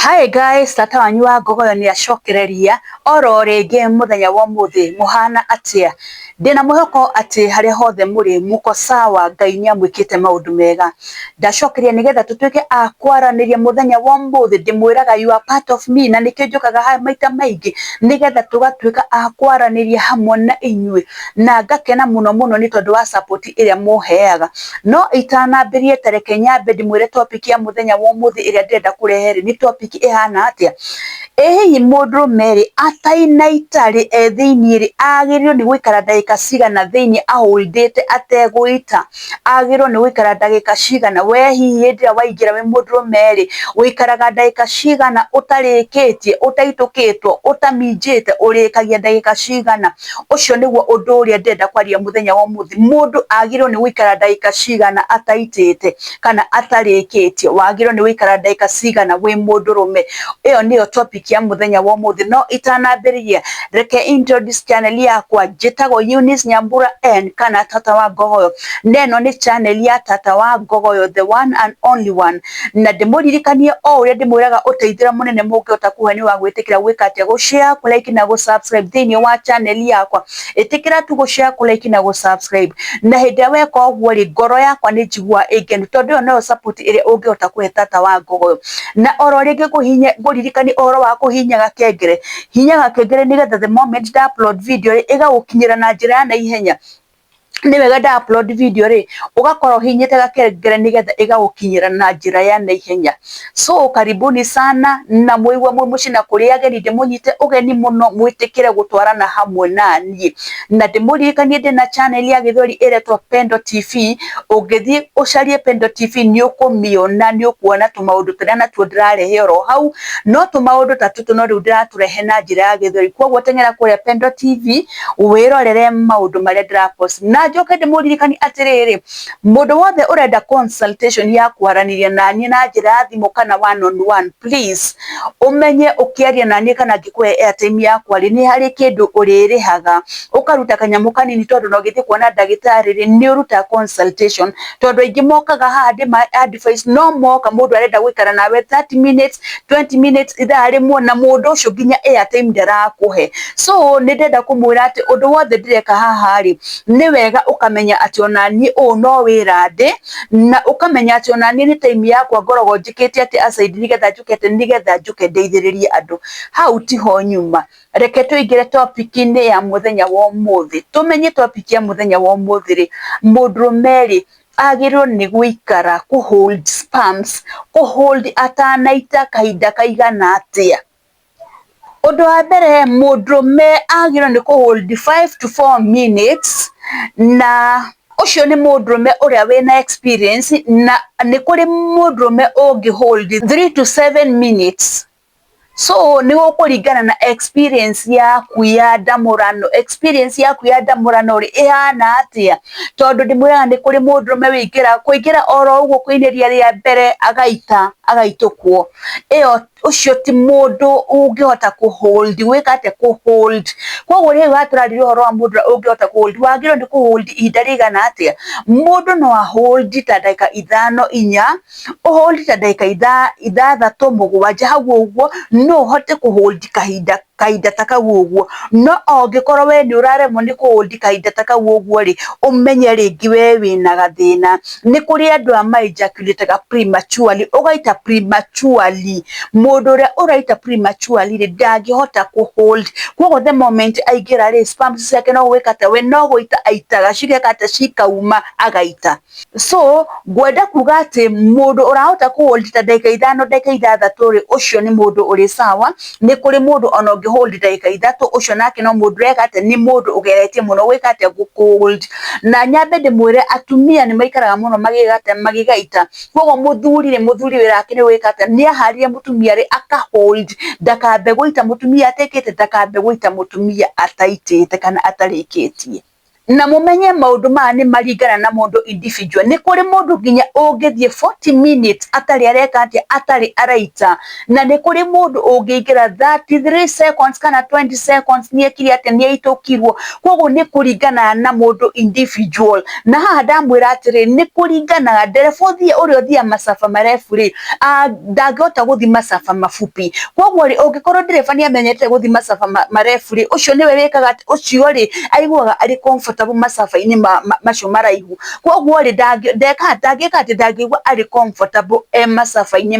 Hi guys, tata wanyu wa Ngogoyo nĩ acokereria oro rĩngĩ mũthenya wa ũmũthĩ. Mũhana atĩa? Ndĩna mwĩhoko atĩ harĩa hothe mũrĩ mũko sawa. Ngai nĩ amwĩkĩte maũndũ mega. Ndacokeria nĩgetha tũtuĩke a kwaranĩria mũthenya wa ũmũthĩ. Ndĩmwĩraga you are part of me, na nĩkĩo njũkaga haha maita maingĩ nĩgetha tũgatuĩka a kwaranĩria hamwe na inyuĩ, na ngakena mũno mũno nĩ tondũ wa support ĩrĩa mũheaga. No itanambĩrie, ta reke nyambe ndĩmwĩre topic ya mũthenya wa ũmũthĩ ĩrĩa ndĩrenda kũrehe rĩ, nĩ topic ĩhana atĩa? Ĩ hihi mũndũrũme rĩ, atainaita rĩ, e thĩiniĩ rĩ, agĩrĩirwo nĩ gũikara ndagĩka cigana thĩiniĩ aholdĩte ategũita? Agĩrĩirwo nĩ gũikara ndagĩka cigana? We hihi hĩndĩ ĩrĩa waingĩra wĩ mũndũrũme rĩ, ũikaraga ndagĩka cigana ũtarĩkĩtie, ũtaitũkĩtwo, ũtaminjĩte? Ũrĩkagia ndagĩka cigana? Ũcio nĩguo ũndũ ũrĩa ndĩrenda kwaria mũthenya wa ũmũthĩ. Mũndũ agĩrĩirwo nĩ gũikara ndagĩka cigana ataitĩte kana atarĩkĩtie? Wagĩrĩirwo nĩ gũikara ndagĩka cigana wĩ mũndũrũme? Ĩyo nĩyo topic ya mũthenya wa ũmũthĩ. No itanambĩrĩria, reke introduce channel yakwa. Njĩtagwo Eunice Nyambura N kana Tata wa Ngogoyo, na ĩno nĩ channel ya Tata wa Ngogoyo, the one and only one. Na ndĩmũririkanie o ũrĩa ndĩmwĩraga, ũteithio mũnene mũngĩhota kũhe nĩ wa gwĩtĩkĩra gwĩka atĩa? Gũ-share, kũ-like na gũ-subscribe thĩinĩ wa channel yakwa. Ĩtĩkĩra tu gũ-share, kũ-like na gũ-subscribe, na hĩndĩ ĩrĩa weka ũguo rĩ, ngoro yakwa nĩ njiguaga ĩ ngenu, tondũ ĩyo noyo support ĩrĩa ũngĩhota kũhe Tata wa Ngogoyo. Na oro rĩngĩ ngũririkanie ũhoro wa kũhihinya gakengere. Hihinya gakengere nĩgetha the moment nda upload video rĩ, ĩgagũkinyĩra na njĩra ya naihenya. Nĩ wega nda upload video rĩ, ũgakorwo ũhihinyĩte gakengere nĩgetha ĩgagũkinyĩra na njĩra ya naihenya. So karibuni sana, na mwĩigua mwĩ mũciĩ, na kũrĩ ageni ndĩmũnyite ũgeni mũno, mwĩtĩkĩre gũtwarana hamwe na niĩ. Na ndĩmũririkanie ndĩna channel ya Gĩthweri ĩretwo Pendo TV. Ũngĩthiĩ ũcarie Pendo TV nĩ ũkũmĩona, nĩ ũkuona tũmaũndũ tũrĩa natuo ndĩrarehe oro hau, no tũmaũndũ ta tũtũ no rĩu ndĩratũrehe na njĩra ya Gĩthweri. Koguo teng'era kũrĩa Pendo TV wĩrorere maũndũ marĩa ndĩrapost. Na njoke ndĩmũririkanie atĩrĩrĩ, mũndũ wothe ũrenda consultation ya kwaranĩria naniĩ na njĩra ya thimũ kana one on one, please ũmenye ũkĩaria naniĩ kana ngĩkũhe airtime yakwa rĩ, nĩ harĩ kĩndũ ũrĩrĩhaga, ũkaruta kanyamũ kanini, tondũ na ũgĩthiĩ kuona ndagĩtarĩ rĩ, nĩ ũrutaga consultation, tondũ aingĩ mokaga haha ndĩma advice, no moka mũndũ arenda gũikara nawe 30 minutes, 20 minutes, ithaa rĩmwe, na mũndũ ũcio nginya airtime ndarakũhe. So nĩ ndĩrenda kũmwĩra atĩ ũndũ wothe ndĩreka haha rĩ, nĩ wega ũkamenya atĩ ona niĩ ũũ no wĩra ndĩ, na ũkamenya atĩ ona niĩ nĩ time yakwa ngoragwo njĩkĩte atĩ aside nĩgetha njũke atĩ nĩgetha njũke ndeithĩrĩrie andũ. Hau tiho nyuma. Reke tũingĩre topic-inĩ ya mũthenya wa ũmũthĩ. Tũmenye topic ya mũthenya wa ũmũthĩ rĩ, mũndũrũme rĩ, agĩrĩirwo nĩ gũikara kũ hold sperms, kũ hold atanaita kahinda kaigana atĩa? Ũndũ wa mbere, mũndũrũme agĩrĩirwo nĩ kũ hold 5 to 4 minutes, na ũcio nĩ mũndũrũme ũrĩa wĩna experience, na nĩ kũrĩ mũndũrũme ũngĩ hold 3 to 7 minutes. So nĩ gũkũringana na experience yaku ya ndamũrano. Experience yaku ya ndamũrano rĩ, ĩhana atĩa? Tondũ ndĩmwĩraga nĩ kũrĩ mũndũrũme wĩingĩra kũingĩra oro ũguo kũinĩria rĩa mbere agaita, agaitũkwo. Ĩyo ũcio ti mũndũ ũngĩhota kũ hold, gwĩka atĩa? Kũ hold. Koguo rĩu haha tũrarĩria ũhoro wa mũndũ ũrĩa ũngĩhota kũ hold. Wagĩrĩirwo nĩ kũ hold ihinda rĩigana atĩa? Mũndũ no a hold ta ndagĩka 5, 4, ũ hold ta ndagĩka 6, 7 hau ũguo, no ũhote kũ hold kahinda ta kau ũguo. No angĩkorwo we nĩ ũraremwo nĩ kũ hold kahinda ta kau ũguo rĩ, ũmenye rĩngĩ we wĩna gathĩna. Nĩ kũrĩ andũ a ma ejaculate prematurely, ũgaita prematurely. Mũndũ ũrĩa ũraita prematurely rĩ, ndangĩhota kũ hold. Koguo the moment aingĩra rĩ, sperms ciake no gwĩka atĩa? We no gũita aitaga, cigeka atĩa? Cikauma, agaita. So ngwenda kuga atĩ mũndũ ũrahota kũ hold ta ndagĩka 5, ndagĩka 6 rĩ, ũcio nĩ mũndũ ũrĩ sawa. Nĩ kũrĩ mũndũ ona ũngĩ hold ndagĩka 3, ũcio nake no mũndũ ũreka atĩa? Nĩ mũndũ ũgeretie mũno gwĩka atĩa? Gũ hold. Na nyambe ndĩmwĩre atumia nĩ maikaraga mũno magĩka atĩa? Magĩgaita. Koguo mũthuri rĩ, mũthuri wĩra wake nĩ gwĩka atĩa? Nĩ aharĩrie mũtumia rĩ, aka hold, ndakambe gũita mũtumia atekĩte, ndakambe gũita mũtumia ataitĩte kana atarĩkĩtie. Na mumenye maundu maya ni maringana na mundu individual. Ni kuri mundu nginya ungithie 40 minutes atari areka atia, atari araita, na ni kuri mundu ungiingira 33 seconds kana 20 seconds ni ekire atia, ni aitukirwo. Koguo ni kuringana na mundu individual. Na haha ndamwira atiri, ni kuringana ndereba uthie uria uthia masafa marefu ri, ndangihota guthi masafa mafupi. Koguo ri, ungikorwo ndereba ni amenyete guthi masafa marefu ri, ucio niwe wikaga, ucio ri aiguaga ari comfortable masafa-ini macio maraihu. Koguo ri, ndeka ndangika ati ndangigua ari comfortable e masafa-ini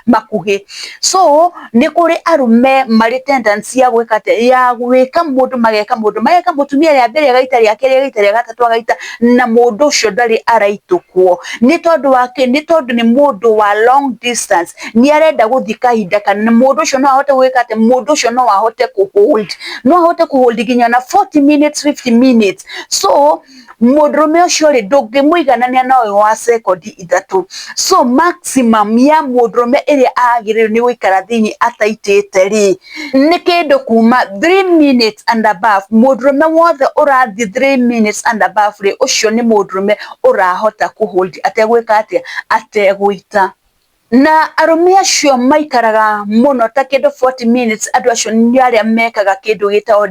makuhi. So ni kuri arume mari tendency ya gwika atia, ya gwika mundu, mageka mundu, mageka mutumia ria mbere agaita, ria keri agaita, ria gatatu agaita, na mundu ucio ndari araitukwo. Ni tondu wake, ni tondu ni mundu wa long distance, ni arenda guthi kahinda kana mundu ucio no ahote gwika atia, mundu ucio no ahote ku hold, no ahote ku hold nginya na 40 minutes, 50 minutes. So mundurume ucio ri, ndungimuiganania na uyu wa sekondi 3. So maximum ya mundurume iria agiriire ni guikara thiini ataitite ri, ni kindu kuma 3 minutes and above. Mundurume wothe urathi 3 minutes and above ri, ucio ni mundurume urahota ku hold ategwika atia, ategwita. Na arume acio maikaraga muno ta kindu 40 minutes, andu acio ni aria mekaga kindu gitagwo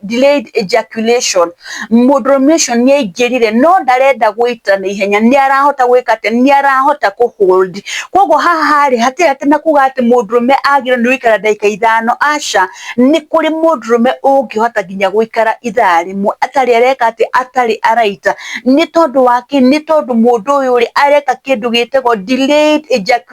delayed ejaculation. Mundurume ucio ni aingirire no ndarenda gwita na ihenya, ni arahota gwika atia, ni arahota ku hold. Koguo haha ri, hatiri ati na kuga ati mundurume agirire ni guikara ndagika 5, aca. Ni kuri mundurume ungihota nginya guikara ithaa rimwe atari areka ati, atari araita. Ni tondu wake, ni tondu mundu uyu ri areka kindu gitagwo delayed ejaculation,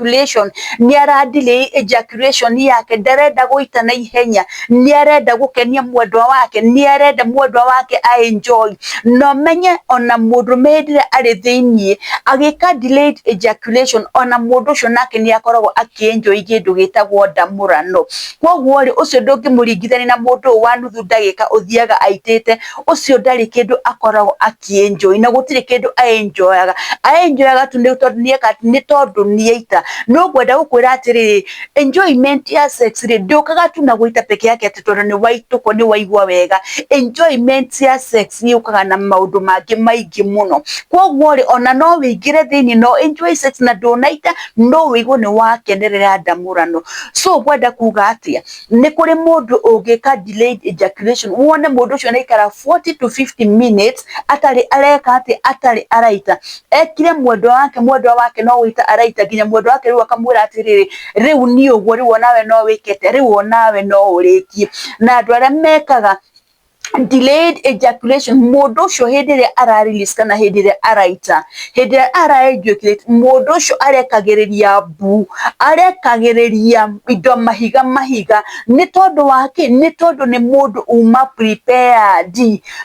ni ara delay ejaculation yake, ndarenda gwita na ihenya, ni arenda gukenia mwendwa wake, ni arenda mwendwa wake a enjoy. No menye ona mundurume hĩndĩ ĩrĩa arĩ thĩiniĩ agĩka delayed ejaculation, ona mundu ũcio nake ni akoragwo akĩenjoy kĩndũ gĩtagwo ndamũrano. Koguo rĩ, ũcio ndũngĩmũringithania na mũndũ ũyũ wa nuthu ndagĩka ũthiaga aitĩte. Ũcio ndarĩ kĩndũ akoragwo akĩenjoy, na gũtirĩ kĩndũ aenjoyaga, aenjoyaga tu nĩ tondũ nĩeka, nĩ tondũ nĩaita. No ngwenda gũkwĩra atĩrĩrĩ, enjoyment ya sex rĩ, ndũkaga tu na gwĩta peke yake atĩ tondũ nĩ waitũkwo nĩ waigua wega. Enjoyment ya sex yũkaga na maũndũ mangĩ maingĩ mũno. Koguo rĩ, ona no wĩingĩre thĩiniĩ no enjoy sex na ndũnaita, no wĩigue nĩ wakenerera ndamũrano. So ngwenda kuga atĩa, nĩ kũrĩ mũndũ ũngĩka delayed ejaculation, wone mũndũ ũcio nĩaikara 40 to 50 minutes atarĩ areka atĩ, atarĩ araita. Ekire mwendwa wake, mwendwa wake no gwĩta araita, nginya mwendwa wake rĩu akamwĩra atĩrĩrĩ, rĩu niĩ ũguo, rĩu onawe no wĩkĩte, rĩu onawe no ũrĩkie. Na andũ arĩa mekaga delayed ejaculation, mũndũ ũcio hĩndĩ ĩrĩa ara release kana hĩndĩ ĩrĩa araita, hĩndĩ ĩrĩa ara ejaculate, mũndũ ũcio arekagĩrĩria mbu, arekagĩrĩria indo mahiga mahiga. Nĩ tondũ wa kĩ? Nĩ tondũ nĩ mũndũ uma prepared.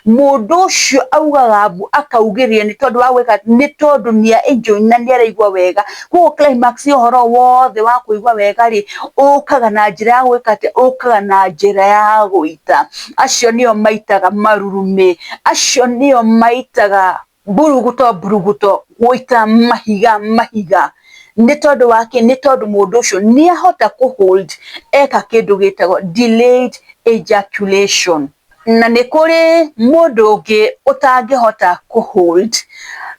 Mũndũ ũcio augaga mbu akaugĩrĩria nĩ tondũ wa gwĩka, nĩ tondũ nĩ enjoy na nĩ araigua wega. Koguo climax ya ũhoro wothe wa kũigua wega rĩ, ũkaga na njĩra ya gwĩka atĩa, ũkaga na njĩra ya gũita. Acio nĩo maitaga marurumĩ, acio nĩo maitaga mburuguto mburuguto, gũita mahiga mahiga. Nĩ tondũ wa kĩ? Nĩ tondũ mũndũ ũcio nĩ ahota kũ hold eka kĩndũ gĩtagwo delayed ejaculation. Na nĩ kũrĩ mũndũ ũngĩ ũtangĩhota kũ hold.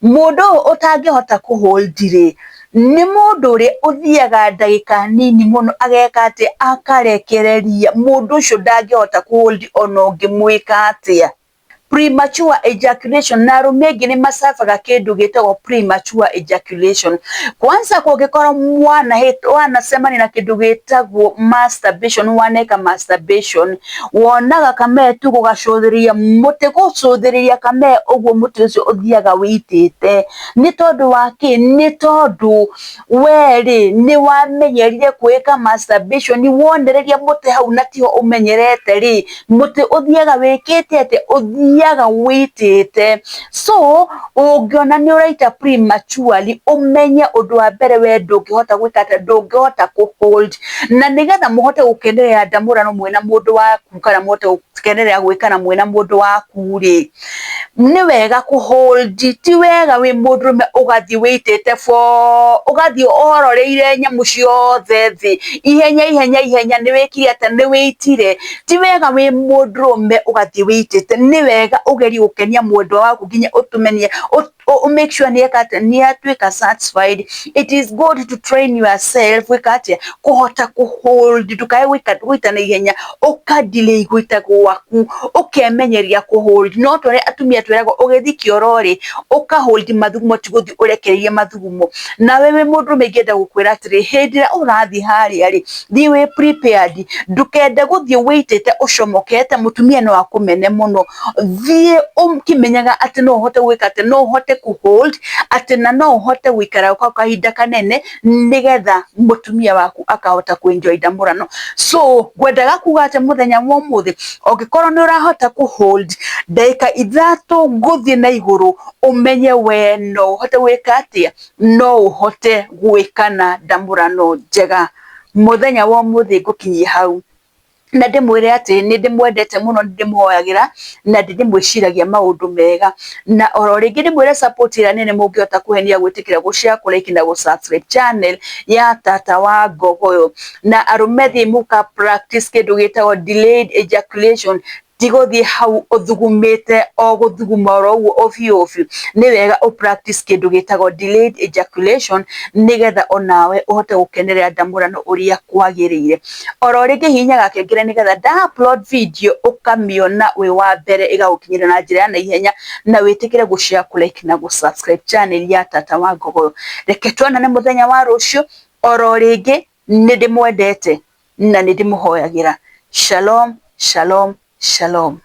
Mũndũ ũyũ ũtangĩhota kũ hold rĩ, nĩ mũndũ ũrĩa ũthiaga ndagĩka nini mũno ageka atĩ, akarekereria. Mũndũ ũcio ndangĩhota kũ hold ona ũngĩmwĩka atĩa. Premature ejaculation, na arũme aingĩ nĩ macabaga kĩndũ gĩtagwo premature ejaculation. Kwanza kũngĩkorwo mwana wanacemania na kĩndũ gĩtagwo masturbation, waneka masturbation, wonaga kamee tu gũgacũthĩrĩria mũtĩ, gũcũthĩrĩria kamee ũguo mũtĩ ũcio ũthiaga wĩitĩte. Nĩ tondũ wa kĩ? Nĩ tondũ we rĩ, nĩ wamenyerire kwĩka masturbation, wonereria mũtĩ hau na tiho ũmenyerete rĩ, mũtĩ ũthiaga wĩkĩte atĩa, ũthiaga wĩitĩte. So ũngĩona nĩ ũraita prematurely, ũmenye ũndũ wa mbere we ndũngĩhota gwĩka atĩa, ndũngĩhota kũ hold. Na nĩgetha mũhote gũkenerera ndamũrano mwĩna mũndũ waku, kana mũhote gũkenerera gwĩkana mwĩna mũndũ waku rĩ, Nĩ wega kũ hold, ti wega wĩ mũndũrũme ũgathiĩ wĩitĩte boo, ũgathiĩ ũhororeire nyamũ ciothe thĩ, ihenya ihenya ihenya nĩ wĩkire atĩa, nĩ wĩitire. Ti wega wĩ mũndũrũme ũgathiĩ wĩitĩte, nĩ wega ũgerie gũkenia mwendwa waku nginya ũtũme make sure nĩ eka atĩa, nĩ atuĩka satisfied. It is good to train yourself gwĩka atĩa, kũhota kũ hold, ndũkae gũita na ihenya, ũka delay gũita gwaku, ũkemenyeria kũ hold. No ta ũrĩa atumia twĩragwo ũgĩthiĩ kĩoro rĩ, ũka hold mathugumo, ti gũthiĩ ũrekereirie mathugumo. Nawe wĩ mũndũrũme ingĩenda gũkwĩra atĩrĩ, hĩndĩ ĩrĩa ũrathiĩ harĩa rĩ, thiĩ wĩ prepared, ndũkende gũthiĩ wĩitĩte ũcomokete, mũtumia no akũmene mũno. Thiĩ ũkĩmenyaga atĩ no ũhote gwĩka atĩ, no ũhote kũ hold, atĩ na no ũhote gũikara gwa kahinda kanene, nĩgetha mũtumia waku akahota kũ enjoy ndamũrano. So ngwendaga kuga atĩ mũthenya wa ũmũthĩ, ũngĩkorwo nĩ ũrahota kũ hold ndagĩka 3 gũthiĩ na igũrũ, ũmenye we no ũhote gwĩka atĩa, no ũhote gwĩka na ndamũrano njega. Mũthenya wa ũmũthĩ ngũkinyia hau, na ndĩmwĩre atĩ nĩ ndĩmwendete mũno, nĩ ndĩmũhoyagĩra na nĩ ndĩmwĩciragia maũndũ mega. Na oro rĩngĩ ndĩmwĩre support ĩrĩa nene mũngĩhota kũhe nĩ ya gwĩtĩkĩra gũ share, kũ like na gũ subscribe channel ya Tata wa Ngogoyo. Na arũme thiĩ mũka practice kĩndũ gĩtagwo delayed ejaculation, ti gũthiĩ hau ũthugumĩte o gũthuguma oro ũguo ovyo ovyo. Nĩ wega ũ practice kĩndũ gĩtagwo delayed ejaculation, nĩgetha onawe ũhote gũkenerera ndamũrano ũrĩa kwagĩrĩire. Oro rĩngĩ hihinya gakengere nĩgetha nda upload video ũkamĩona wĩ wa mbere, ĩgagũkinyĩra na njĩra ya naihenya, na wĩtĩkĩre gũ share, kũ like na gũ subscribe channel ya Tata wa Ngogoyo. Reke tuonane mũthenya wa rũciũ. Oro rĩngĩ nĩ ndĩmwendete na nĩ ndĩmũhoyagĩra. Shalom, shalom, shalom.